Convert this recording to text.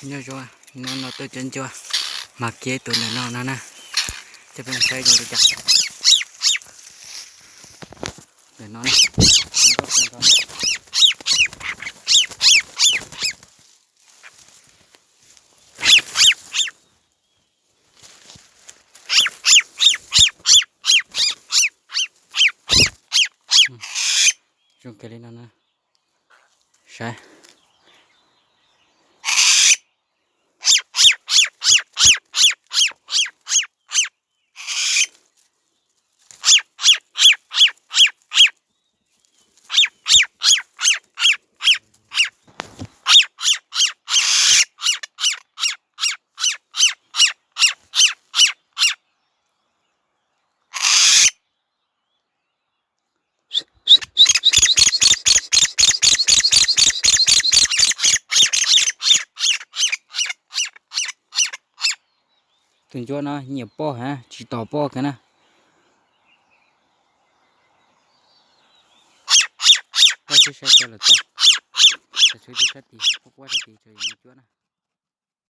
Nyob zoo, no no tuaj cov ncua, mas kiag tus ntawm no no na, coj peb saib zoo li cas. Ntawm no na, zoo kiag li no na, saib. Tus ntsuab no nyiam poj ha, tsis tos poj kiag na. Poj sib saib tau lawm toj, txhua tus sab tid, poj sab tid tso yus ntsuab na.